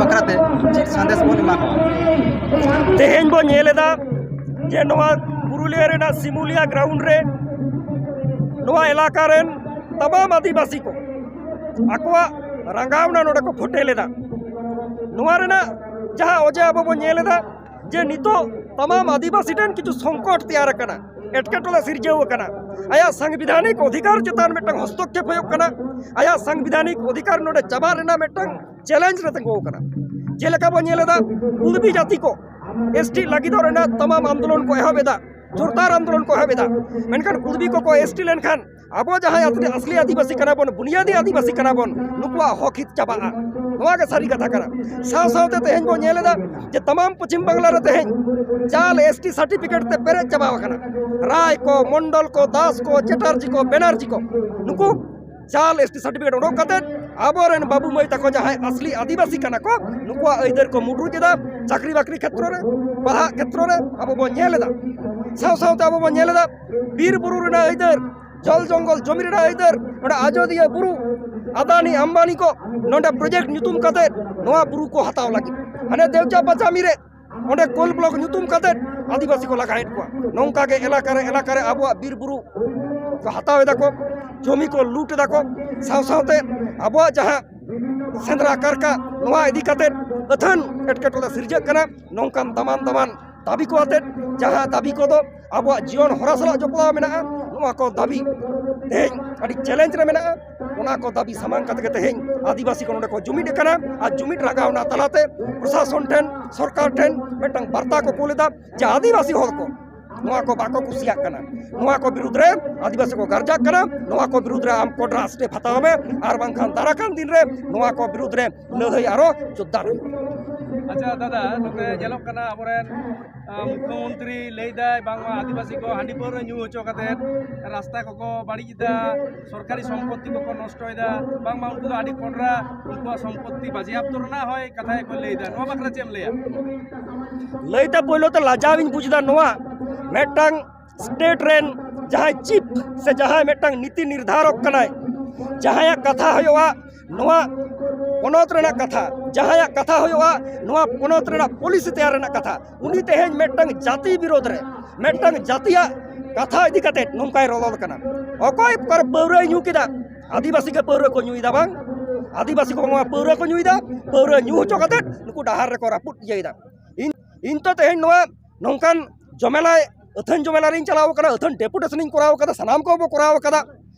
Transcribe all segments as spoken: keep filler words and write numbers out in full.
ᱵᱟᱠᱷᱨᱟᱛᱮ ᱪᱮᱫ ᱥᱟᱸᱫᱮᱥ ᱵᱚᱱ ᱮᱢᱟ ᱠᱚᱣᱟ? ᱛᱮᱦᱮᱧ ᱵᱚᱱ ᱧᱮᱞ ᱮᱫᱟ ᱡᱮ ᱱᱚᱣᱟ ᱯᱩᱨᱩᱞᱤᱭᱟᱹ ᱨᱮᱱᱟᱜ ᱥᱤᱢᱩᱞᱤᱭᱟ ᱜᱨᱟᱣᱩᱱᱰ ᱨᱮ ᱱᱚᱣᱟ ᱮᱞᱟᱠᱟ ᱨᱮᱱ ᱛᱟᱢᱟᱢ ᱟᱹᱫᱤᱵᱟᱹᱥᱤ ᱠᱚ ᱟᱠᱚᱣᱟᱜ ᱨᱟᱸᱜᱟᱣᱱᱟ ᱱᱚᱰᱮ ᱠᱚ ᱯᱷᱚᱴᱮᱞ ᱮᱫᱟ᱾ ᱱᱚᱣᱟ ᱨᱮᱱᱟᱜ ᱡᱟᱦᱟᱸ ᱚᱡᱮ ᱟᱵᱚ ᱵᱚᱱ ᱧᱮᱞ ᱮᱫᱟ ᱡᱮ ᱱᱤᱛᱚᱜ ᱛᱟᱢᱟᱢ ᱟᱹᱫᱤᱵᱟᱹᱥᱤ ᱴᱷᱮᱱ ᱠᱤᱪᱷᱩ ᱥᱚᱝᱠᱚᱴ ᱛᱮᱭᱟᱨ ᱟᱠᱟᱱᱟ, ᱮᱴᱠᱮᱴᱚᱬᱮ ᱥᱤᱨᱡᱟᱹᱣ ᱟᱠᱟᱱᱟ, ᱟᱭᱟᱜ ᱥᱟᱝᱵᱤᱫᱷᱟᱱᱤᱠ ᱚᱫᱷᱤᱠᱟᱨ ᱪᱮᱛᱟᱱ ᱢᱤᱫᱴᱟᱝ ᱦᱚᱥᱛᱚᱠᱠᱷᱮᱯ ᱦᱩᱭᱩᱜ ᱠᱟᱱᱟ, ᱟᱭᱟᱜ ᱥᱟᱝᱵᱤᱫᱷᱟᱱᱤᱠ ᱚᱫᱷᱤᱠᱟᱨ ᱱᱚᱰᱮ ᱪᱟᱵᱟᱜ ᱨᱮᱱᱟᱜ ᱢᱤᱫᱴᱟᱝ ᱪᱮᱞᱮᱧᱡᱽ ᱨᱮ ᱛᱤᱸᱜᱩ ᱟᱠᱟᱱᱟ᱾ ᱡᱮᱞᱮᱠᱟ ᱵᱚᱱ ᱧᱮᱞ ᱮᱫᱟ, ᱠᱩᱲᱢᱤ ᱡᱟᱹᱛᱤ ᱠᱚ ᱮᱥᱴᱤ ᱞᱟᱹᱜᱤᱫᱚᱜ ᱨᱮᱱᱟᱜ ᱛᱟᱢᱟᱢ ᱟᱱᱫᱳᱞᱚᱱ ᱠᱚ ᱮᱦᱚᱵ ᱮᱫᱟ, ᱡᱳᱨᱫᱟᱨ ᱟᱱᱫᱳᱞᱚᱱ ᱠᱚ ᱮᱦᱚᱵ ᱮᱫᱟ, ᱢᱮᱱᱠᱷᱟᱱ ᱠᱩᱲᱢᱤ ᱠᱚᱠᱚ ᱮᱥᱴᱤ ᱞᱮᱱᱠᱷᱟᱱ ᱟᱵᱚ ᱡᱟᱦᱟᱸᱭ ᱟᱹᱫᱤ-, ᱟᱥᱞᱤ ᱟᱹᱫᱤᱵᱟᱹᱥᱤ ᱠᱟᱱᱟ ᱵᱚᱱ, ᱵᱩᱱᱤᱭᱟᱹᱫᱤ ᱟᱹᱫᱤᱵᱟᱹᱥᱤ ᱠᱟᱱᱟ ᱵᱚᱱ, ᱱᱩᱠᱩᱣᱟᱜ ᱦᱚᱠ ᱦᱤᱛ ᱪᱟᱵᱟᱜᱼᱟ᱾ ᱱᱚᱣᱟ ᱜᱮ ᱥᱟᱹᱨᱤ ᱠᱟᱛᱷᱟ ᱠᱟᱱᱟ᱾ ᱥᱟᱶ ᱥᱟᱶᱛᱮ ᱛᱮᱦᱮᱧ ᱵᱚᱱ ᱧᱮᱞ ᱮᱫᱟ ᱡᱮ ᱛᱟᱢᱟᱢ ᱯᱚᱪᱷᱤᱢ ᱵᱟᱝᱞᱟ ᱨᱮ ᱛᱮᱦᱮᱧ ᱡᱟᱞ ᱮᱥᱴᱤ ᱥᱟᱨᱴᱤᱯᱷᱤᱠᱮᱴ ᱛᱮ ᱯᱮᱨᱮᱡ ᱪᱟᱵᱟ ᱟᱠᱟᱱᱟ᱾ ᱨᱟᱭ ᱠᱚ, ᱢᱚᱱᱰᱚᱞ ᱠᱚ, ᱫᱟᱥ ᱠᱚ, ᱪᱮᱴᱟᱨᱡᱤ ᱠᱚ, ᱵᱮᱱᱟᱨᱡᱤ ᱠᱚ, ᱱᱩᱠᱩ ᱡᱟᱞ ᱮᱥᱴᱤ ᱥᱟᱨᱴᱤᱯᱷᱤᱠᱮᱴ ᱚᱰᱚᱠ ᱠᱟᱛᱮ ᱟᱵᱚᱨᱮᱱ ᱵᱟᱹᱵᱩ ᱢᱟᱹᱭ ᱛᱟᱠᱚ ᱡᱟᱦᱟᱸᱭ ᱟᱥᱞᱤ ᱟᱹᱫᱤᱵᱟᱹᱥᱤ ᱠᱟᱱᱟ ᱠᱚ, ᱱᱩᱠᱩᱣᱟᱜ ᱟᱹᱭᱫᱟᱹᱨ ᱠᱚ ᱢᱩᱰᱨᱩᱡ ᱮᱫᱟ᱾ ᱪᱟᱹᱠᱨᱤ ᱵᱟᱹᱠᱨᱤ ᱠᱷᱮᱛᱨᱚ ᱨᱮ, ᱯᱟᱲᱦᱟᱜ ᱠᱷᱮᱛᱨᱚ ᱨᱮ ᱟᱵᱚ ᱵᱚᱱ ᱧᱮᱞ ᱮᱫᱟ᱾ ᱥᱟᱶ ᱥᱟᱶᱛᱮ ᱟᱵᱚ ᱵᱚᱱ ᱧᱮᱞ ᱮᱫᱟ ᱵᱤᱨ ᱵᱩᱨᱩ ᱨᱮᱱᱟᱜ ᱟᱹᱭᱫᱟᱹᱨ, ᱡᱚᱞ ᱡᱚᱝᱜᱚᱞ ᱡᱚᱢᱤ ᱨᱮᱱᱟᱜ ᱟᱹᱭᱫᱟᱹᱨ, ᱱᱚᱰᱮ ᱟᱡᱚᱫᱤᱭᱟᱹ ᱵᱩᱨᱩ, ᱟᱫᱟᱱᱤ ᱟᱢᱵᱟᱱᱤ ᱠᱚ ᱱᱚᱰᱮ ᱯᱨᱚᱡᱮᱠᱴ ᱧᱩᱛᱩᱢ ᱠᱟᱛᱮ ᱱᱚᱣᱟ ᱵᱩᱨᱩ ᱠᱚ ᱦᱟᱛᱟᱣ ᱞᱟᱹᱜᱤᱫ, ᱦᱟᱱᱮ ᱫᱮᱣᱪᱟ ᱯᱟᱪᱟᱢᱤ ᱨᱮ ᱚᱸᱰᱮ ᱠᱳᱞ ᱵᱞᱚᱠ ᱧᱩᱛᱩᱢ ᱠᱟᱛᱮ ᱟᱹᱫᱤᱵᱟᱹᱥᱤ ᱠᱚ ᱞᱟᱜᱟᱭᱮᱫ ᱠᱚᱣᱟ᱾ ᱱᱚᱝᱠᱟ ᱜᱮ ᱮᱞᱟᱠᱟ ᱨᱮ ᱮᱞᱟᱠᱟ ᱨᱮ ᱟᱵᱚᱣᱟᱜ ᱵᱤᱨ ᱵᱩᱨᱩ ᱠᱚ ᱦᱟᱛᱟᱣ ᱮᱫᱟ ᱠᱚ, ᱡᱚᱢᱤ ᱠᱚ ᱞᱩᱴ ᱮᱫᱟ ᱠᱚ, ᱥᱟᱶ ᱥᱟᱶᱛᱮ ᱟᱵᱚᱣᱟᱜ ᱡᱟᱦᱟᱸ ᱥᱮᱸᱫᱽᱨᱟ ᱠᱟᱨᱠᱟ, ᱱᱚᱣᱟ ᱤᱫᱤ ᱠᱟᱛᱮ ᱟᱹᱛᱷᱟᱹᱱ ᱮᱴᱠᱮᱴᱚᱬᱮ ᱥᱤᱨᱡᱟᱹᱜ ᱠᱟᱱᱟ᱾ ᱱᱚᱝᱠᱟᱱ ᱫᱟᱢᱟᱱ ᱫᱟᱢᱟᱱ ᱫᱟᱹᱵᱤ ᱠᱚ ᱟᱛᱮᱫ, ᱡᱟᱦᱟᱸ ᱫᱟᱹᱵᱤ ᱠᱚᱫᱚ ᱟᱵᱚᱣᱟᱜ ᱡᱤᱭᱚᱱ ᱦᱚᱨᱟ ᱥᱟᱞᱟᱜ ᱡᱚᱯᱲᱟᱣ ᱢᱮᱱᱟᱜᱼᱟ, ᱱᱚᱣᱟ ᱠᱚ ᱫᱟᱹᱵᱤ ᱛᱮᱦᱮᱧ ᱟᱹᱰᱤ ᱪᱮᱞᱮᱧᱡᱽ ᱨᱮ ᱢᱮᱱᱟᱜᱼᱟ᱾ ᱚᱱᱟ ᱠᱚ ᱫᱟᱹᱵᱤ ᱥᱟᱢᱟᱝ ᱠᱟᱛᱮ ᱜᱮ ᱛᱮᱦᱮᱧ ᱟᱹᱫᱤᱵᱟᱹᱥᱤ ᱠᱚ ᱱᱚᱰᱮ ᱠᱚ ᱡᱩᱢᱤᱫ ᱟᱠᱟᱱᱟ ᱟᱨ ᱡᱩᱢᱤᱫ ᱨᱟᱸᱜᱟᱣᱱᱟ ᱛᱟᱞᱟᱛᱮ ᱯᱨᱚᱥᱟᱥᱚᱱ ᱴᱷᱮᱱ, ᱥᱚᱨᱠᱟᱨ ᱴᱷᱮᱱ ᱢᱤᱫᱴᱟᱝ ᱵᱟᱨᱛᱟ ᱠᱚ ᱠᱳᱞ ᱮᱫᱟ ᱡᱮ ᱟᱹᱫᱤᱵᱟᱹᱥᱤ ᱦᱚᱲ ᱠᱚ ᱱᱚᱣᱟ ᱠᱚ ᱵᱟᱠᱚ ᱠᱩᱥᱤᱭᱟᱜ ᱠᱟᱱᱟ᱾ ᱱᱚᱣᱟ ᱠᱚ ᱵᱤᱨᱩᱫᱽ ᱨᱮ ᱟᱹᱫᱤᱵᱟᱹᱥᱤ ᱠᱚ ᱜᱟᱨᱡᱟᱜ ᱠᱟᱱᱟ᱾ ᱱᱚᱣᱟ ᱠᱚ ᱵᱤᱨᱩᱫᱽ ᱨᱮ ᱟᱢ ᱠᱚᱰᱨᱟ ᱥᱴᱮᱯ ᱦᱟᱛᱟᱣ ᱢᱮ, ᱟᱨ ᱵᱟᱝᱠᱷᱟᱱ ᱫᱟᱨᱟᱠᱟᱱ ᱫᱤᱱ ᱨᱮ ᱱᱚᱣᱟ ᱠᱚ ᱵᱤᱨᱩᱫᱽ ᱨᱮ ᱞᱟᱹᱲᱦᱟᱹᱭ ᱟᱨᱚ ᱡᱳᱨᱫᱟᱨ ᱦᱩᱭᱩᱜᱼᱟ᱾ ᱟᱪᱪᱷᱟ ᱫᱟᱫᱟ, ᱱᱚᱛᱮ ᱧᱮᱞᱚᱜ ᱠᱟᱱᱟ ᱟᱵᱚᱨᱮᱱ, ᱟᱸ, ᱢᱩᱠᱷᱭᱚᱢᱚᱱᱛᱨᱤ ᱞᱟᱹᱭᱫᱟᱭ ᱵᱟᱝᱢᱟ ᱟᱹᱫᱤᱵᱟᱹᱥᱤ ᱠᱚ ᱦᱟᱺᱰᱤ ᱯᱟᱹᱣᱨᱟᱹ ᱧᱩ ᱦᱚᱪᱚ ᱠᱟᱛᱮ ᱨᱟᱥᱛᱟ ᱠᱚᱠᱚ ᱵᱟᱹᱲᱤᱡ ᱮᱫᱟ, ᱥᱚᱨᱠᱟᱨᱤ ᱥᱚᱢᱯᱚᱛᱤ ᱠᱚᱠᱚ ᱱᱚᱥᱴᱚᱭᱮᱫᱟ, ᱵᱟᱝᱢᱟ ᱩᱱᱠᱩ ᱫᱚ ᱟᱹᱰᱤ ᱠᱚᱰᱨᱟ, ᱩᱱᱠᱩᱣᱟᱜ ᱥᱚᱢᱯᱚᱛᱤ ᱵᱟᱡᱮᱭᱟᱯᱛᱚ ᱨᱮᱱᱟᱜ ᱦᱚᱸᱭ ᱠᱟᱛᱷᱟ ᱜᱮᱠᱚ ᱞᱟᱹᱭᱫᱟ᱾ ᱱᱚᱣᱟ ᱵᱟᱠᱷᱨᱟ ᱪᱮᱫ ᱮᱢ ᱞᱟᱹᱭᱟ? ᱞᱟᱹᱭᱛᱮ ᱯᱳᱭᱞᱳ ᱛᱮ ᱞᱟᱡᱟᱣ ᱤᱧ ᱵᱩᱡᱽ ᱮᱫᱟ ᱱᱚᱣᱟ ᱢᱤᱫᱴᱟᱝ ᱥᱴᱮᱴ ᱨᱮᱱ ᱡᱟᱦᱟᱸᱭ ᱪᱤᱯ ᱥᱮ ᱡᱟᱦᱟᱸᱭ ᱢᱤᱫᱴᱟᱝ ᱱᱤᱛᱤ ᱱᱤᱨᱫᱷᱟᱨᱚᱠ ᱠᱟᱱᱟᱭ, ᱡᱟᱦᱟᱸᱭᱟᱜ ᱠᱟᱛᱷᱟ ᱦᱩᱭᱩᱜᱼᱟ ᱱᱚᱣᱟ ᱯᱚᱱᱚᱛ ᱨᱮᱱᱟᱜ ᱠᱟᱛᱷᱟ, ᱡᱟᱦᱟᱸᱭᱟᱜ ᱠᱟᱛᱷᱟ ᱦᱩᱭᱩᱜᱼᱟ, ᱱᱚᱣᱟ ᱯᱚᱱᱚᱛ ᱨᱮᱱᱟᱜ ᱯᱚᱞᱤᱥᱤ ᱛᱮᱭᱟᱨ ᱨᱮᱱᱟᱜ ᱠᱟᱛᱷᱟ, ᱩᱱᱤ ᱛᱮᱦᱮᱧ ᱢᱤᱫᱴᱟᱝ ᱡᱟᱹᱛᱤ ᱵᱤᱨᱳᱫᱷ ᱨᱮ, ᱢᱤᱫᱴᱟᱝ ᱡᱟᱹᱛᱤᱭᱟᱜ ᱠᱟᱛᱷᱟ ᱤᱫᱤ ᱠᱟᱛᱮ ᱱᱚᱝᱠᱟᱭ ᱨᱚᱲ ᱠᱟᱱᱟ᱾ ᱚᱠᱚᱭ ᱚᱠᱟᱨᱮ ᱯᱟᱹᱣᱨᱟᱹᱭ ᱧᱩ ᱠᱮᱫᱟ? ᱟᱹᱫᱤᱵᱟᱹᱥᱤ ᱜᱮ ᱯᱟᱹᱣᱨᱟᱹ ᱠᱚ ᱧᱩᱭᱮᱫᱟ ᱵᱟᱝ? ᱟᱹᱫᱤᱵᱟᱹᱥᱤ ᱠᱚ ᱵᱟᱝ ᱯᱟᱹᱣᱨᱟᱹ ᱠᱚ ᱧᱩᱭᱮᱫᱟ, ᱯᱟᱹᱣᱨᱟᱹ ᱧᱩ ᱦᱚᱪᱚ ᱠᱟᱛᱮ ᱱᱩᱠᱩ ᱰᱟᱦᱟᱨ ᱨᱮᱠᱚ ᱨᱟᱹᱯᱩᱫ ᱤᱭᱟᱹᱭᱮᱫᱟ᱾ ᱤᱧ, ᱤᱧ ᱛᱚ ᱛᱮᱦᱮᱧ ᱱᱚᱣᱟ ᱱᱚᱝᱠᱟᱱ ᱡᱚᱢᱮᱞᱟᱭ, ᱟᱹᱛᱷᱟᱹᱱ ᱡᱚᱢᱮᱞᱟ ᱨᱤᱧ ᱪᱟᱞᱟᱣ ᱟᱠᱟᱱᱟ, ᱟᱹᱛᱷᱟᱹᱱ ᱰᱮᱯᱩᱴᱮᱥᱚᱱᱤᱧ ᱠᱚᱨᱟᱣ ᱟᱠᱟᱫᱟ, ᱥᱟᱱᱟᱢ ᱠᱚᱵᱚ ᱠᱚᱨᱟᱣ ᱟᱠᱟᱫᱟ᱾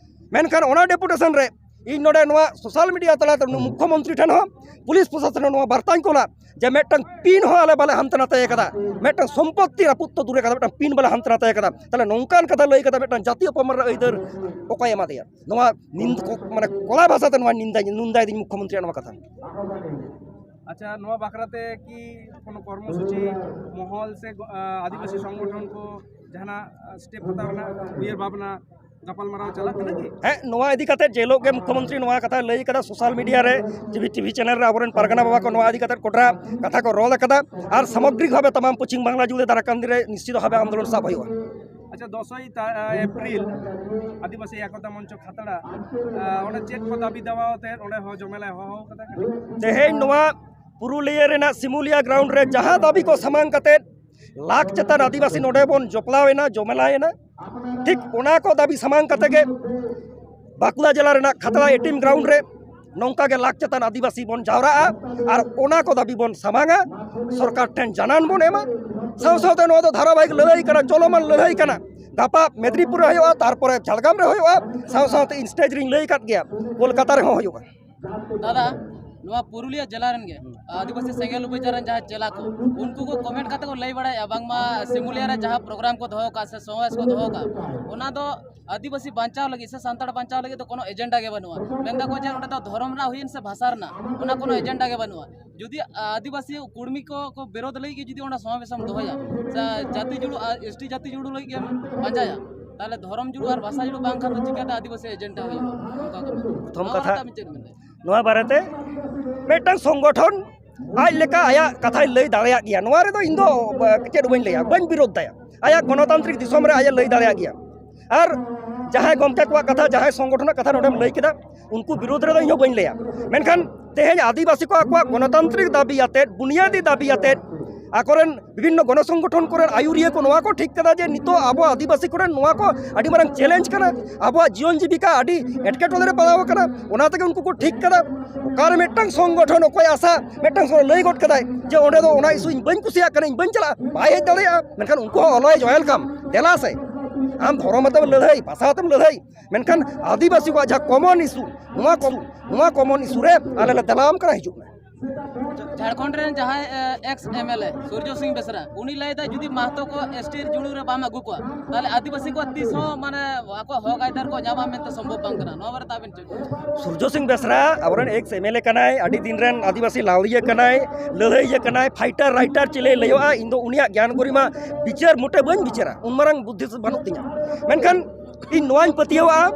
ᱢᱮᱱᱠᱷᱟᱱ ᱚᱱᱟ ᱰᱮᱯᱩᱴᱮᱥᱚᱱ ᱨᱮ ᱤᱧ ᱱᱚᱰᱮ ᱱᱚᱣᱟ ᱥᱳᱥᱟᱞ ᱢᱤᱰᱤᱭᱟ ᱛᱟᱞᱟᱛᱮ ᱢᱩᱠᱠᱷᱚ ᱢᱚᱱᱛᱨᱤ ᱴᱷᱮᱱ ᱦᱚᱸ, ᱯᱩᱞᱤᱥ ᱯᱨᱚᱥᱟᱥᱚᱱ ᱦᱚᱸ ᱱᱚᱣᱟ ᱵᱟᱨᱛᱟᱧ ᱠᱚᱞᱟ ᱡᱮ ᱢᱤᱫᱴᱟᱝ ᱯᱤᱱ ᱦᱚᱸ ᱟᱞᱮ ᱵᱟᱞᱮ ᱦᱟᱱᱛᱮ ᱱᱟᱛᱮ ᱟᱠᱟᱫᱟ, ᱢᱤᱫᱴᱟᱝ ᱥᱚᱢᱯᱚᱛᱛᱤ ᱨᱟᱹᱯᱩᱫ ᱛᱚ ᱫᱩᱨᱮ ᱠᱟᱫᱟ, ᱢᱤᱫᱴᱟᱝ ᱯᱤᱱ ᱵᱟᱞᱮ ᱦᱟᱱᱛᱮ ᱱᱟᱛᱮ ᱟᱠᱟᱫᱟ᱾ ᱛᱟᱦᱞᱮ ᱱᱚᱝᱠᱟᱱ ᱠᱟᱛᱷᱟ ᱞᱟᱹᱭ ᱠᱟᱛᱮ ᱢᱤᱫᱴᱟᱝ ᱡᱟᱹᱛᱤ ᱚᱯᱚᱢᱟᱱ ᱨᱮ ᱟᱹᱭᱫᱟᱹᱨ ᱚᱠᱚᱭ ᱮᱢᱟ ᱫᱮᱭᱟ? ᱱᱚᱣᱟ ᱱᱤᱱᱫ-, ᱢᱟᱱᱮ ᱠᱚᱲᱟ ᱵᱷᱟᱥᱟᱛᱮ ᱱᱚᱣᱟ ᱱᱤᱱᱫᱟ, ᱱᱤᱱᱫᱟᱭ ᱫᱤᱧ ᱢᱩᱠᱠᱷᱚ ᱢᱚᱱᱛᱨᱤᱭᱟᱜ ᱱᱚᱣᱟ ᱠᱟᱛᱷᱟ᱾ ᱟᱪᱪᱷᱟ, ᱱᱚᱣᱟ ᱵᱟᱠᱷᱨᱟ ᱛᱮ ᱠᱤ ᱠᱳᱱᱳ ᱠᱚᱨᱢᱚᱥᱩᱪᱤ ᱢᱚᱦᱚᱞ ᱥᱮ ᱜᱚ-, ᱟ, ᱟᱹᱫᱤᱵᱟᱹᱥᱤ ᱥᱚᱝᱜᱚᱴᱷᱚᱱ ᱠᱚ ᱡᱟᱦᱟᱱᱟᱜ, ᱟ, ᱥᱴᱮᱯ ᱦᱟᱛᱟᱣ ᱨᱮᱱᱟᱜ ᱩᱭᱦᱟᱹᱨ ᱵᱷᱟᱵᱽᱱᱟ ᱜᱟᱯᱟᱞᱢᱟᱨᱟᱣ ᱪᱟᱞᱟᱜ ᱠᱟᱱᱟ ᱠᱤ? ᱦᱮᱸ, ᱱᱚᱣᱟ ᱤᱫᱤ ᱠᱟᱛᱮ ᱡᱮ ᱦᱤᱞᱳᱜ ᱜᱮ ᱢᱩᱠᱠᱷᱚ ᱢᱚᱱᱛᱨᱤ ᱱᱚᱣᱟ ᱠᱟᱛᱷᱟᱭ ᱞᱟᱹᱭ ᱠᱟᱫᱟ ᱥᱳᱥᱟᱞ ᱢᱤᱰᱤᱭᱟ ᱨᱮ, ᱴᱤᱵᱷᱤ, ᱴᱤᱵᱷᱤ ᱪᱮᱱᱮᱞ ᱨᱮ ᱟᱵᱚᱨᱮᱱ ᱯᱟᱨᱜᱟᱱᱟ ᱵᱟᱵᱟ ᱠᱚ ᱱᱚᱣᱟ ᱤᱫᱤ ᱠᱟᱛᱮ ᱠᱚᱰᱨᱟ ᱠᱟᱛᱷᱟ ᱠᱚ ᱨᱚᱲ ᱟᱠᱟᱫᱟ᱾ ᱟᱨ ᱥᱟᱢᱚᱜᱽᱨᱤᱠ ᱵᱷᱟᱵᱮ ᱛᱟᱢᱟᱢ ᱯᱚᱪᱷᱤᱢ ᱵᱟᱝᱞᱟ ᱡᱩᱲᱮ ᱫᱟᱨᱟᱭ ᱠᱟᱱ ᱫᱤᱱ ᱨᱮ ᱱᱤᱥᱪᱤᱛ ᱵᱷᱟᱵᱮ ᱟᱱᱫᱳᱞᱚᱱ ᱥᱟᱵ ᱦᱩᱭᱩᱜᱼᱟ᱾ ᱟᱪᱪᱷᱟ, ᱫᱚᱥᱚᱭ ᱛᱟ-, ᱟ, ᱮᱯᱨᱤᱞ ᱟᱹᱫᱤᱵᱟᱹᱥᱤ ᱮᱠᱚᱛᱟ ᱢᱚᱧᱪᱚ ᱠᱷᱟᱛᱲᱟ, ᱟ, ᱚᱸᱰᱮ ᱪᱮᱫ ᱠᱚ ᱫᱟᱹᱵᱤ ᱫᱟᱣᱟ ᱟᱛᱮ ᱚᱸᱰᱮ ᱦᱚᱸ ᱡᱚᱢᱮᱞᱟᱭ ᱦᱚᱦᱚ ᱟᱠᱟᱫᱟ? ᱛᱮᱦᱮᱧ ᱱᱚᱣᱟ ᱯᱩᱨᱩᱞᱤᱭᱟᱹ ᱨᱮᱱᱟᱜ ᱥᱤᱢᱩᱞᱤᱭᱟ ᱜᱨᱟᱣᱩᱱᱰ ᱨᱮ ᱡᱟᱦᱟᱸ ᱫᱟᱹᱵᱤ ᱠᱚ ᱥᱟᱢᱟᱝ ᱠᱟᱛᱮ ᱞᱟᱠᱷ ᱪᱮᱛᱟᱱ ᱟᱹᱫᱤᱵᱟᱹᱥᱤ ᱱᱚᱰᱮ ᱵᱚᱱ ᱡᱚᱯᱲᱟᱣ ᱮᱱᱟ, ᱡᱚᱢᱮᱞᱟᱭ ᱮᱱᱟ, ᱴᱷᱤᱠ ᱚᱱᱟ ᱠᱚ ᱫᱟᱹᱵᱤ ᱥᱟᱢᱟᱝ ᱠᱟᱛᱮ ᱜᱮ ᱵᱟᱸᱠᱩᱲᱟ ᱡᱮᱞᱟ ᱨᱮᱱᱟᱜ ᱠᱷᱟᱛᱲᱟ ᱮᱴᱤᱢ ᱜᱨᱟᱣᱩᱱᱰ ᱨᱮ ᱱᱚᱝᱠᱟ ᱜᱮ ᱞᱟᱠᱷ ᱪᱮᱛᱟᱱ ᱟᱹᱫᱤᱵᱟᱹᱥᱤ ᱵᱚᱱ ᱡᱟᱣᱨᱟᱜᱼᱟ ᱟᱨ ᱚᱱᱟ ᱠᱚ ᱫᱟᱹᱵᱤ ᱵᱚᱱ ᱥᱟᱢᱟᱝᱟ, ᱥᱚᱨᱠᱟᱨ ᱴᱷᱮᱱ ᱡᱟᱱᱟᱢ ᱵᱚᱱ ᱮᱢᱟ᱾ ᱥᱟᱶ ᱥᱟᱶᱛᱮ ᱱᱚᱣᱟ ᱫᱚ ᱫᱷᱟᱨᱟᱵᱟᱦᱤᱠ ᱞᱟᱹᱲᱦᱟᱹᱭ ᱠᱟᱱᱟ, ᱪᱚᱞᱚᱢᱟᱱ ᱞᱟᱹᱲᱦᱟᱹᱭ ᱠᱟᱱᱟ᱾ ᱜᱟᱯᱟ ᱢᱮᱫᱽᱱᱤᱯᱩᱨ ᱨᱮ ᱦᱩᱭᱩᱜᱼᱟ, ᱛᱟᱨᱯᱚᱨᱮ ᱡᱷᱟᱲᱜᱨᱟᱢ ᱨᱮ ᱦᱩᱭᱩᱜᱼᱟ, ᱥᱟᱶ ᱥᱟᱶᱛᱮ ᱤᱧ ᱥᱴᱮᱡᱽ ᱨᱤᱧ ᱞᱟᱹᱭ ᱟᱠᱟᱫ ᱜᱮᱭᱟ, ᱠᱳᱞᱠᱟᱛᱟ ᱨᱮᱦᱚᱸ ᱦᱩᱭᱩᱜᱼᱟ᱾ ᱫᱟᱫᱟ, ᱱᱚᱣᱟ ᱯᱩᱨᱩᱞᱤᱭᱟᱹ ᱡᱮᱞᱟ ᱨᱮᱱ ᱜᱮ ᱟᱹᱫᱤᱵᱟᱹᱥᱤ ᱥᱮᱸᱜᱮᱞ ᱩᱯᱮᱡᱟ ᱨᱮᱱ ᱡᱟᱦᱟᱸᱭ ᱪᱮᱞᱟ ᱠᱚ, ᱩᱱᱠᱩ ᱠᱚ ᱠᱚᱢᱮᱱᱴ ᱠᱟᱛᱮ ᱠᱚ ᱞᱟᱹᱭ ᱵᱟᱲᱟᱭᱮᱫᱼᱟ ᱵᱟᱝᱢᱟ ᱥᱤᱢᱩᱞᱤᱭᱟ ᱨᱮ ᱡᱟᱦᱟᱸ ᱯᱨᱳᱜᱨᱟᱢ ᱠᱚ ᱫᱚᱦᱚ ᱠᱟᱜᱼᱟ ᱥᱮ ᱥᱚᱢᱟᱵᱮᱥ ᱠᱚ ᱫᱚᱦᱚ ᱠᱟᱜᱼᱟ, ᱚᱱᱟ ᱫᱚ ᱟᱹᱫᱤᱵᱟᱹᱥᱤ ᱵᱟᱧᱪᱟᱣ ᱞᱟᱹᱜᱤᱫ ᱥᱮ ᱥᱟᱱᱛᱟᱲ ᱵᱟᱧᱪᱟᱣ ᱞᱟᱹᱜᱤᱫ ᱫᱚ ᱠᱳᱱᱳ ᱮᱡᱮᱱᱰᱟ ᱜᱮ ᱵᱟᱹᱱᱩᱜᱼᱟ᱾ ᱢᱮᱱ ᱫᱟᱠᱚ ᱡᱮ ᱚᱸᱰᱮ ᱫᱚ ᱫᱷᱚᱨᱚᱢ ᱨᱮᱱᱟᱜ ᱦᱩᱭᱮᱱ ᱥᱮ ᱵᱷᱟᱥᱟ ᱨᱮᱱᱟᱜ, ᱚᱱᱟ ᱠᱳᱱᱳ ᱮᱡᱮᱱᱰᱟ ᱜᱮ ᱵᱟᱹᱱᱩᱜᱼᱟ᱾ ᱡᱩᱫᱤ ᱟᱹᱫᱤᱵᱟᱹᱥᱤ ᱠᱩᱲᱢᱤ ᱠᱚ, ᱠᱚ ᱵᱤᱨᱳᱫᱷ ᱞᱟᱹᱜᱤᱫ ᱜᱮ ᱡᱩᱫᱤ ᱚᱸᱰᱮ ᱥᱚᱢᱟᱵᱮᱥ ᱮᱢ ᱫᱚᱦᱚᱭᱟ, ᱥᱮ ᱡᱟᱹᱛᱤ ᱡᱩᱲᱩ ᱟᱨ ᱮᱥ ᱴᱤ ᱡᱟᱹᱛᱤ ᱡᱩᱲᱩ ᱞᱟᱹᱜᱤᱫ ᱜᱮᱢ ᱯᱟᱸᱡᱟᱭᱟ, ᱛᱟᱦᱚᱞᱮ ᱫᱷᱚᱨᱚᱢ ᱡᱩᱲᱩ ᱟᱨ ᱵᱷᱟᱥᱟ ᱡᱩᱲᱩ ᱵᱟᱝ ᱠᱷᱟᱱ ᱫᱚ ᱪᱤᱠᱟᱹᱛᱮ ᱟᱹᱫᱤᱵᱟᱹᱥᱤ ᱮᱡᱮᱱᱰᱟ ᱦᱩᱭᱩᱜᱼᱟ? ᱚᱱᱠᱟ ᱠᱚ ᱢᱮᱱᱟ᱾ ᱯᱨᱚᱛᱷᱚᱢ ᱱᱚᱣᱟ ᱠᱟᱛᱷᱟ, ᱵᱟᱨᱮᱛᱮ ᱟᱵᱤᱱ ᱪᱮᱫ ᱵᱤᱱ ᱞᱟᱹᱭᱟ? ᱱᱚᱣᱟ ᱵᱟᱨᱮᱛᱮ ᱢᱤᱫᱴᱟᱝ ᱥᱚᱝᱜᱚᱴᱷᱚᱱ ᱟᱡ ᱞᱮᱠᱟ ᱟᱭᱟᱜ ᱠᱟᱛᱷᱟᱭ ᱞᱟᱹᱭ ᱫᱟᱲᱮᱭᱟᱜ ᱜᱮᱭᱟ, ᱱᱚᱣᱟ ᱨᱮᱫᱚ ᱤᱧ ᱫᱚ, ᱵᱟ-, ᱪᱮᱫ ᱦᱚᱸ ᱵᱟᱹᱧ ᱞᱟᱹᱭᱟ, ᱵᱟᱹᱧ ᱵᱤᱨᱳᱫᱷ ᱛᱟᱭᱟ᱾ ᱟᱭᱟᱜ ᱜᱚᱱᱚᱛᱟᱱᱛᱨᱤᱠ ᱫᱤᱥᱚᱢ ᱨᱮ ᱟᱡ ᱮ ᱞᱟᱹᱭ ᱫᱟᱲᱮᱭᱟᱜ ᱜᱮᱭᱟ᱾ ᱟᱨ ᱡᱟᱦᱟᱸᱭ ᱜᱚᱢᱠᱮ ᱠᱚᱣᱟᱜ ᱠᱟᱛᱷᱟ, ᱡᱟᱦᱟᱸᱭ ᱥᱚᱝᱜᱚᱴᱷᱚᱱᱟᱜ ᱠᱟᱛᱷᱟ ᱱᱚᱰᱮᱢ ᱞᱟᱹᱭ ᱠᱮᱫᱟ, ᱩᱱᱠᱩ ᱵᱤᱨᱳᱫᱷ ᱨᱮᱫᱚ ᱤᱧ ᱦᱚᱸ ᱵᱟᱹᱧ ᱞᱟᱹᱭᱟ᱾ ᱢᱮᱱᱠᱷᱟᱱ ᱛᱮᱦᱮᱧ ᱟᱹᱫᱤᱵᱟᱹᱥᱤ ᱠᱚ ᱟᱠᱚᱣᱟᱜ ᱜᱚᱱᱚᱛᱟᱱᱛᱨᱤᱠ ᱫᱟᱹᱵᱤ ᱟᱛᱮᱫ, ᱵᱩᱱᱤᱭᱟᱹᱫᱤ ᱫᱟᱹᱵᱤ ᱟᱛᱮᱫ, ᱟᱠᱚᱨᱮᱱ ᱵᱤᱵᱷᱤᱱᱱᱚ ᱜᱚᱱᱚᱥᱚᱝᱜᱚᱴᱷᱚᱱ ᱠᱚᱨᱮᱱ ᱟᱹᱭᱩᱨᱤᱭᱟᱹ ᱠᱚ ᱱᱚᱣᱟ ᱠᱚ ᱴᱷᱤᱠ ᱠᱟᱫᱟ ᱡᱮ ᱱᱤᱛᱚᱜ ᱟᱵᱚ ᱟᱹᱫᱤᱵᱟᱹᱥᱤ ᱠᱚᱨᱮᱱ ᱱᱚᱣᱟ ᱠᱚ ᱟᱹᱰᱤ ᱢᱟᱨᱟᱝ ᱪᱮᱞᱮᱧᱡᱽ ᱠᱟᱱᱟ, ᱟᱵᱚᱣᱟᱜ ᱡᱤᱭᱚᱱ ᱡᱤᱵᱤᱠᱟ ᱟᱹᱰᱤ ᱮᱴᱠᱮᱴᱚᱬᱮ ᱨᱮ ᱯᱟᱲᱟᱣ ᱟᱠᱟᱱᱟ᱾ ᱚᱱᱟ ᱛᱮᱜᱮ ᱩᱱᱠᱩ ᱠᱚ ᱴᱷᱤᱠ ᱠᱟᱫᱟ᱾ ᱚᱠᱟᱨᱮ ᱢᱤᱫᱴᱟᱝ ᱥᱚᱝᱜᱚᱴᱷᱚᱱ ᱚᱠᱚᱭ ᱟᱥᱟ ᱢᱤᱫᱴᱟᱝ ᱥᱚᱝᱜᱚᱴᱷᱚᱱ ᱞᱟᱹᱭ ᱜᱚᱫ ᱠᱟᱫᱟᱭ ᱡᱮ ᱚᱸᱰᱮ ᱫᱚ ᱚᱱᱟ ᱤᱥᱩ ᱤᱧ ᱵᱟᱹᱧ ᱠᱩᱥᱤᱭᱟᱜ ᱠᱟᱱᱟ, ᱤᱧ ᱵᱟᱹᱧ ᱪᱟᱞᱟᱜᱼᱟ, ᱵᱟᱭ ᱦᱮᱡ ᱫᱟᱲᱮᱭᱟᱜᱼᱟ᱾ ᱢᱮᱱᱠᱷᱟᱱ ᱩᱱᱠᱩ ᱦᱚᱸ ᱚᱞᱚᱭ ᱡᱚᱭᱮᱞ ᱠᱟᱢ, ᱫᱮᱞᱟ ᱥᱮ, ᱟᱢ ᱫᱷᱚᱨᱚᱢ ᱟᱛᱮᱢ ᱞᱟᱹᱲᱦᱟᱹᱭ, ᱵᱷᱟᱥᱟ ᱟᱛᱮᱢ ᱞᱟᱹᱲᱦᱟᱹᱭ, ᱢᱮᱱᱠᱷᱟᱱ ᱟᱹᱫᱤᱵᱟᱹᱥᱤ ᱠᱚᱣᱟᱜ ᱡᱟᱦᱟᱸ ᱠᱚᱢᱚᱱ ᱤᱥᱩ, ᱱᱚᱣᱟ ᱠᱚ, ᱱᱚᱣᱟ ᱠᱚᱢᱚᱱ ᱤᱥᱩ ᱨᱮ ᱟᱞᱮ ᱞᱮ ᱫᱮᱞᱟᱣᱟᱢ ᱠᱟᱱᱟ, ᱦᱤᱡᱩᱜ ᱢᱮ᱾ ᱡᱷᱟᱲᱠᱷᱚᱸᱰ ᱨᱮᱱ ᱡᱟᱦᱟᱸᱭ ᱮᱠᱥ ᱮᱢ ᱮᱞ ᱮ ᱥᱩᱨᱡᱚ ᱥᱤᱝ ᱵᱮᱥᱨᱟ, ᱩᱱᱤ ᱞᱟᱹᱭᱫᱟᱭ ᱡᱩᱫᱤ ᱢᱟᱦᱛᱚ ᱠᱚ ᱮᱥ ᱴᱤ ᱨᱮ ᱡᱩᱲᱩ ᱨᱮ ᱵᱟᱢ ᱟᱹᱜᱩ ᱠᱚᱣᱟ, ᱛᱟᱦᱚᱞᱮ ᱟᱹᱫᱤᱵᱟᱹᱥᱤ ᱠᱚᱣᱟᱜ ᱛᱤᱥ ᱦᱚᱸ ᱢᱟᱱᱮ ᱟᱠᱚᱣᱟᱜ ᱦᱚᱠ ᱟᱭᱫᱟᱨ ᱠᱚ ᱧᱟᱢᱟ ᱢᱮᱱᱛᱮ ᱥᱚᱢᱵᱷᱚᱵ ᱵᱟᱝ ᱠᱟᱱᱟ᱾ ᱱᱚᱣᱟ ᱵᱟᱨᱮᱛᱮ ᱟᱵᱮᱱ ᱪᱮᱫ ᱵᱮᱱ ᱞᱟᱹᱭᱟ? ᱥᱩᱨᱡᱚ ᱥᱤᱝ ᱵᱮᱥᱨᱟ ᱟᱵᱚᱨᱮᱱ ᱮᱠᱥ ᱮᱢ ᱮᱞ ᱮ ᱠᱟᱱᱟᱭ, ᱟᱹᱰᱤ ᱫᱤᱱ ᱨᱮᱱ ᱟᱹᱫᱤᱵᱟᱹᱥᱤ ᱞᱟᱹᱣᱲᱤᱭᱟᱹ ᱠᱟᱱᱟᱭ, ᱞᱟᱹᱲᱦᱟᱹᱭᱤᱭᱟᱹ ᱠᱟᱱᱟᱭ, ᱯᱷᱟᱭᱴᱟᱨ ᱨᱟᱭᱴᱟᱨ ᱪᱮᱞᱮ ᱞᱟᱹᱭᱚᱜᱼᱟ, ᱤᱧ ᱫᱚ ᱩᱱᱤᱭᱟᱜ ᱜᱮᱭᱟᱱ ᱜᱚᱨᱤᱢᱟ ᱵᱤᱪᱟᱹᱨ ᱢᱚᱴᱮ ᱵᱟᱹᱧ ᱵᱤᱪᱟᱹᱨᱟ, ᱩᱱ ᱢᱟᱨᱟᱝ ᱵᱩᱫᱽᱫᱷᱤ ᱵᱟᱹᱱᱩᱜ ᱛᱤᱧᱟ᱾ ᱢᱮᱱᱠᱷᱟᱱ ᱤᱧ ᱱᱚᱣᱟᱧ ᱯᱟᱹᱛᱭᱟᱹᱣᱟᱜᱼᱟ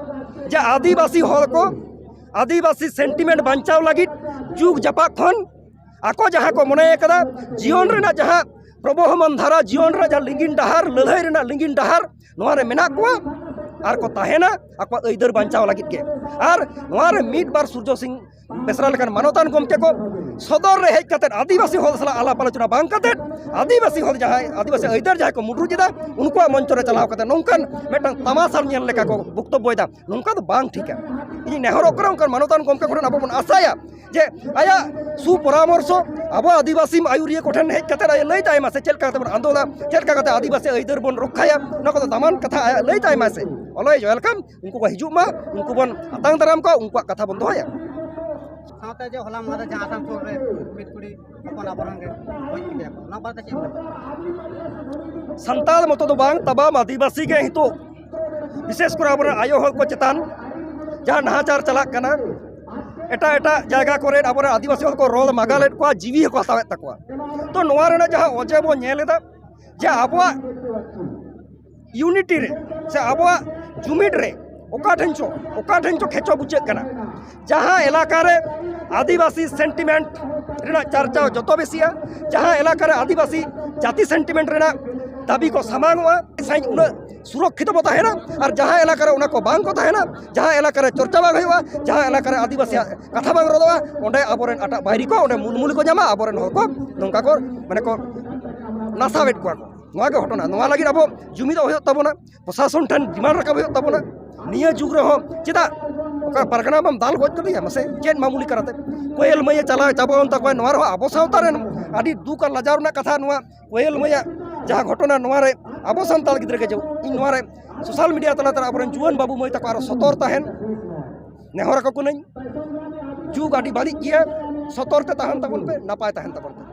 ᱡᱮ ᱟᱹᱫᱤᱵᱟᱹᱥᱤ ᱦᱚᱲ ᱠᱚ ᱟᱹᱫᱤᱵᱟᱹᱥᱤ ᱥᱮᱱᱴᱤᱢᱮᱱᱴ ᱵᱟᱧᱪᱟᱣ ᱞᱟᱹᱜᱤᱫ ᱡᱩᱜᱽ ᱡᱟᱯᱟᱜ ᱠᱷᱚᱱ ᱟᱠᱚ ᱡᱟᱦᱟᱸ ᱠᱚ ᱢᱚᱱᱮ ᱟᱠᱟᱫᱟ, ᱡᱤᱭᱚᱱ ᱨᱮᱱᱟᱜ ᱡᱟᱦᱟᱸ ᱯᱨᱚᱵᱚᱦᱚᱢᱟᱱ ᱫᱷᱟᱨᱟ, ᱡᱤᱭᱚᱱ ᱨᱮᱱᱟᱜ ᱡᱟᱦᱟᱸ ᱞᱤᱸᱜᱤᱱ ᱰᱟᱦᱟᱨ, ᱞᱟᱹᱲᱦᱟᱹᱭ ᱨᱮᱱᱟᱜ ᱞᱤᱸᱜᱤᱱ ᱰᱟᱦᱟᱨ, ᱱᱚᱣᱟ ᱨᱮ ᱢᱮᱱᱟᱜ ᱠᱚᱣᱟ ᱟᱨ ᱠᱚ ᱛᱟᱦᱮᱱᱟ ᱟᱠᱚᱣᱟᱜ ᱟᱹᱭᱫᱟᱹᱨ ᱵᱟᱧᱪᱟᱣ ᱞᱟᱹᱜᱤᱫ ᱜᱮ᱾ ᱟᱨ ᱱᱚᱣᱟ ᱨᱮ ᱢᱤᱫ ᱵᱟᱨ ᱥᱩᱨᱡᱚ ᱥᱤᱝ ᱵᱮᱥᱨᱟ ᱞᱮᱠᱟᱱ ᱢᱟᱱᱚᱛᱟᱱ ᱜᱚᱢᱠᱮ ᱠᱚ ᱥᱚᱫᱚᱨ ᱨᱮ ᱦᱮᱡ ᱠᱟᱛᱮᱫ ᱟᱹᱫᱤᱵᱟᱹᱥᱤ ᱦᱚᱲ ᱥᱟᱞᱟᱜ ᱟᱞᱟᱯ ᱟᱞᱳᱪᱚᱱᱟ ᱵᱟᱝ ᱠᱟᱛᱮᱫ, ᱟᱹᱫᱤᱵᱟᱹᱥᱤ ᱦᱚᱲ ᱡᱟᱦᱟᱸᱭ, ᱟᱹᱫᱤᱵᱟᱹᱥᱤ ᱟᱹᱭᱫᱟᱹᱨ ᱡᱟᱦᱟᱸᱭ ᱠᱚ ᱢᱩᱰᱨᱩᱡ ᱮᱫᱟ, ᱩᱱᱠᱩᱣᱟᱜ ᱢᱚᱧᱪᱚ ᱨᱮ ᱪᱟᱞᱟᱣ ᱠᱟᱛᱮᱫ ᱱᱚᱝᱠᱟᱱ ᱢᱤᱫᱴᱟᱝ ᱛᱟᱢᱟᱥᱟ ᱧᱮᱞ ᱞᱮᱠᱟ ᱠᱚ ᱵᱚᱠᱛᱚᱵᱵᱚᱭᱮᱫᱟ, ᱱᱚᱝᱠᱟ ᱫᱚ ᱵᱟᱝ ᱴᱷᱤᱠᱟ᱾ ᱤᱧ ᱱᱮᱦᱚᱨᱚᱜ ᱠᱟᱱᱟ ᱚᱱᱠᱟᱱ ᱢᱟᱱᱚᱛᱟᱱ ᱜᱚᱢᱠᱮ ᱠᱚᱴᱷᱮᱱ ᱟᱵᱚ ᱵᱚᱱ ᱟᱥᱟᱭᱟ ᱡᱮ ᱟᱭᱟᱜ ᱥᱩᱯᱚᱨᱟᱢᱚᱨᱥᱚ ᱟᱵᱚ ᱟᱹᱫᱤᱵᱟᱹᱥᱤ ᱟᱹᱭᱩᱨᱤᱭᱟᱹ ᱠᱚᱴᱷᱮᱱ ᱦᱮᱡ ᱠᱟᱛᱮᱫ ᱟᱭ ᱞᱟᱹᱭ ᱛᱟᱭ ᱢᱟ ᱥᱮ, ᱪᱮᱫ ᱞᱮᱠᱟ ᱠᱟᱛᱮ ᱵᱚᱱ ᱟᱱᱫᱳᱞᱟ, ᱪᱮᱫ ᱞᱮᱠᱟ ᱠᱟᱛᱮ ᱟᱹᱫᱤᱵᱟᱹᱥᱤ ᱟᱹᱭᱫᱟᱹᱨ ᱵᱚᱱ ᱨᱚᱠᱠᱷᱟᱭᱟ, ᱱᱚᱣᱟ ᱠᱚᱫᱚ ᱫᱟᱢᱟᱱ ᱠᱟᱛᱷᱟ ᱟᱭᱟᱜ ᱞᱟᱹᱭ ᱛᱟᱭ ᱢᱟ ᱥᱮ᱾ ᱚᱞᱚᱭ ᱡᱚᱭᱮᱞ ᱠᱟᱢ, ᱩᱱᱠᱩ ᱠᱚ ᱦᱤᱡᱩᱜ ᱢᱟ, ᱩᱱᱠᱩ ᱵᱚᱱ ᱟᱛᱟᱝ ᱫᱟᱨᱟᱢ ᱠᱚᱣᱟ, ᱩᱱᱠᱩᱣᱟᱜ ᱠᱟᱛᱷᱟ ᱵᱚᱱ ᱫᱚᱦᱚᱭᱟ᱾ ᱥᱟᱶᱛᱮ ᱡᱮ ᱦᱚᱞᱟ ᱢᱟᱦᱫᱮᱨ ᱡᱟᱦᱟᱸ ᱟᱥᱟᱱᱥᱳᱞ ᱨᱮ ᱢᱤᱫ ᱠᱩᱲᱤ ᱦᱚᱯᱚᱱ ᱟᱵᱚᱨᱮᱱ ᱜᱮ ᱜᱚᱡ ᱠᱮᱫᱮᱭᱟ ᱠᱚ, ᱚᱱᱟ ᱵᱟᱨᱮᱛᱮ ᱪᱮᱫ ᱮᱢ ᱞᱟᱹᱭᱟ? ᱥᱟᱱᱛᱟᱲ ᱢᱚᱛᱚ ᱫᱚ ᱵᱟᱝ, ᱛᱟᱢᱟᱢ ᱟᱹᱫᱤᱵᱟᱹᱥᱤ ᱜᱮ ᱱᱤᱛᱚᱜ, ᱵᱤᱥᱮᱥ ᱠᱚᱨᱮ ᱟᱵᱚᱨᱮᱱ ᱟᱭᱳ ᱦᱚᱲ ᱠᱚ ᱪᱮᱛᱟᱱ ᱡᱟᱦᱟᱸ ᱱᱟᱦᱟᱪᱟᱨ ᱪᱟᱞᱟᱜ ᱠᱟᱱᱟ, ᱮᱴᱟᱜ ᱮᱴᱟᱜ ᱡᱟᱭᱜᱟ ᱠᱚᱨᱮ ᱟᱵᱚᱨᱮᱱ ᱟᱹᱫᱤᱵᱟᱹᱥᱤ ᱦᱚᱲ ᱠᱚ ᱨᱚᱲ ᱢᱟᱜᱟᱞᱮᱫ ᱠᱚᱣᱟ, ᱡᱤᱣᱤ ᱦᱚᱸᱠᱚ ᱦᱟᱛᱟᱣᱮᱫ ᱛᱟᱠᱚᱣᱟ᱾ ᱛᱚ ᱱᱚᱣᱟ ᱨᱮᱱᱟᱜ ᱡᱟᱦᱟᱸ ᱚᱡᱮ ᱵᱚᱱ ᱧᱮᱞ ᱮᱫᱟ ᱡᱮ ᱟᱵᱚᱣᱟᱜ ᱤᱭᱩᱱᱤᱴᱤ ᱨᱮ ᱥᱮ ᱟᱵᱚᱣᱟᱜ ᱡᱩᱢᱤᱫ ᱨᱮ ᱚᱠᱟ ᱴᱷᱮᱱ ᱪᱚ, ᱚᱠᱟ ᱴᱷᱮᱱ ᱪᱚ ᱠᱷᱮᱪᱚ ᱵᱩᱡᱷᱟᱹᱜ ᱠᱟᱱᱟ᱾ ᱡᱟᱦᱟᱸ ᱮᱞᱟᱠᱟ ᱨᱮ ᱟᱹᱫᱤᱵᱟᱹᱥᱤ ᱥᱮᱱᱴᱤᱢᱮᱱᱴ ᱨᱮᱱᱟᱜ ᱪᱟᱨᱪᱟᱣ ᱡᱚᱛᱚ ᱵᱮᱥᱤᱜᱼᱟ, ᱡᱟᱦᱟᱸ ᱮᱞᱟᱠᱟ ᱨᱮ ᱟᱹᱫᱤᱵᱟᱹᱥᱤ ᱡᱟᱹᱛᱤ ᱥᱮᱱᱴᱤᱢᱮᱱᱴ ᱨᱮᱱᱟᱜ ᱫᱟᱹᱵᱤ ᱠᱚ ᱥᱟᱢᱟᱝᱚᱜᱼᱟ, ᱥᱟᱹᱦᱤᱡ ᱩᱱᱟᱹᱜ ᱥᱩᱨᱚᱠᱠᱷᱤᱛ ᱵᱚ ᱛᱟᱦᱮᱱᱟ᱾ ᱟᱨ ᱡᱟᱦᱟᱸ ᱮᱞᱟᱠᱟ ᱨᱮ ᱚᱱᱟ ᱠᱚ ᱵᱟᱝ ᱠᱚ ᱛᱟᱦᱮᱱᱟ, ᱡᱟᱦᱟᱸ ᱮᱞᱟᱠᱟ ᱨᱮ ᱪᱚᱨᱪᱟ ᱵᱟᱝ ᱦᱩᱭᱩᱜᱼᱟ, ᱡᱟᱦᱟᱸ ᱮᱞᱟᱠᱟ ᱨᱮ ᱟᱹᱫᱤᱵᱟᱹᱥᱤᱭᱟᱜ ᱠᱟᱛᱷᱟ ᱵᱟᱝ ᱨᱚᱲᱚᱜᱼᱟ, ᱚᱸᱰᱮ ᱟᱵᱚᱨᱮᱱ ᱮᱴᱟᱜ ᱵᱟᱹᱭᱨᱤ ᱠᱚ ᱚᱸᱰᱮ ᱢᱩᱞᱢᱩᱞᱤ ᱠᱚ ᱧᱟᱢᱟ, ᱟᱵᱚᱨᱮᱱ ᱦᱚᱲ ᱠᱚ ᱱᱚᱝᱠᱟ ᱠᱚ ᱢᱟᱱᱮ ᱠᱚ ᱱᱟᱥᱟᱣᱮᱫ ᱠᱚᱣᱟ ᱠᱚ᱾ ᱱᱚᱣᱟ ᱜᱮ ᱜᱷᱚᱴᱚᱱᱟ᱾ ᱱᱚᱣᱟ ᱞᱟᱹᱜᱤᱫ ᱟᱵᱚ ᱡᱩᱢᱤᱫᱚᱜ ᱦᱩᱭᱩᱜ ᱛᱟᱵᱚᱱᱟ, ᱯᱨᱚᱥᱟᱥᱚᱱ ᱴᱷᱮᱱ ᱰᱤᱢᱟᱱᱰ ᱨᱟᱠᱟᱵ ᱦᱩᱭᱩᱜ ᱛᱟᱵᱚᱱᱟ᱾ ᱱᱤᱭᱟᱹ ᱡᱩᱜᱽ ᱨᱮᱦᱚᱸ ᱪᱮᱫᱟᱜ ᱚᱠᱟ ᱯᱟᱨᱜᱟᱱᱟ ᱵᱟᱢ ᱫᱟᱞ ᱜᱚᱡ ᱠᱮᱫᱮᱭᱟ? ᱢᱟᱥᱮ ᱪᱮᱫ ᱢᱟᱢᱩᱞᱤ ᱠᱟᱱᱟ ᱛᱮ? ᱠᱳᱭᱮᱞ ᱢᱟᱹᱭᱮ ᱪᱟᱞᱟᱣ ᱪᱟᱵᱟᱣᱮᱱ ᱛᱟᱠᱚᱣᱟ᱾ ᱱᱚᱣᱟ ᱨᱮᱦᱚᱸ ᱟᱵᱚ ᱥᱟᱶᱛᱟ ᱨᱮᱱ ᱟᱹᱰᱤ ᱫᱩᱠ ᱟᱨ ᱞᱟᱡᱟᱣ ᱨᱮᱱᱟᱜ ᱠᱟᱛᱷᱟ᱾ ᱱᱚᱣᱟ ᱠᱳᱭᱮᱞ ᱢᱟᱹᱭᱟᱜ ᱡᱟᱦᱟᱸ ᱜᱷᱚᱴᱚᱱᱟ, ᱱᱚᱣᱟ ᱨᱮ ᱟᱵᱚ ᱥᱟᱱᱛᱟᱲ ᱜᱤᱫᱽᱨᱟᱹ ᱜᱮ ᱡᱮ ᱤᱧ ᱱᱚᱣᱟ ᱨᱮ ᱥᱳᱥᱟᱞ ᱢᱤᱰᱤᱭᱟ ᱛᱟᱞᱟ ᱛᱮ ᱟᱵᱚᱨᱮᱱ ᱡᱩᱣᱟᱹᱱ ᱵᱟᱹᱵᱩ ᱢᱟᱹᱭ ᱛᱟᱠᱚ ᱟᱨᱚ ᱥᱚᱛᱚᱨ ᱛᱟᱦᱮᱱ ᱱᱮᱦᱚᱨ ᱟᱠᱚ ᱠᱟᱹᱱᱟᱹᱧ᱾ ᱡᱩᱜᱽ ᱟᱹᱰᱤ ᱵᱟᱹᱲᱤᱡ ᱜᱮᱭᱟ, ᱥᱚᱛᱚᱨ ᱛᱮ ᱛᱟᱦᱮᱱ ᱛᱟᱵᱚᱱ ᱯᱮ, ᱱᱟᱯᱟᱭ ᱛᱟᱦᱮᱱ ᱛᱟᱵᱚᱱ ᱯᱮ᱾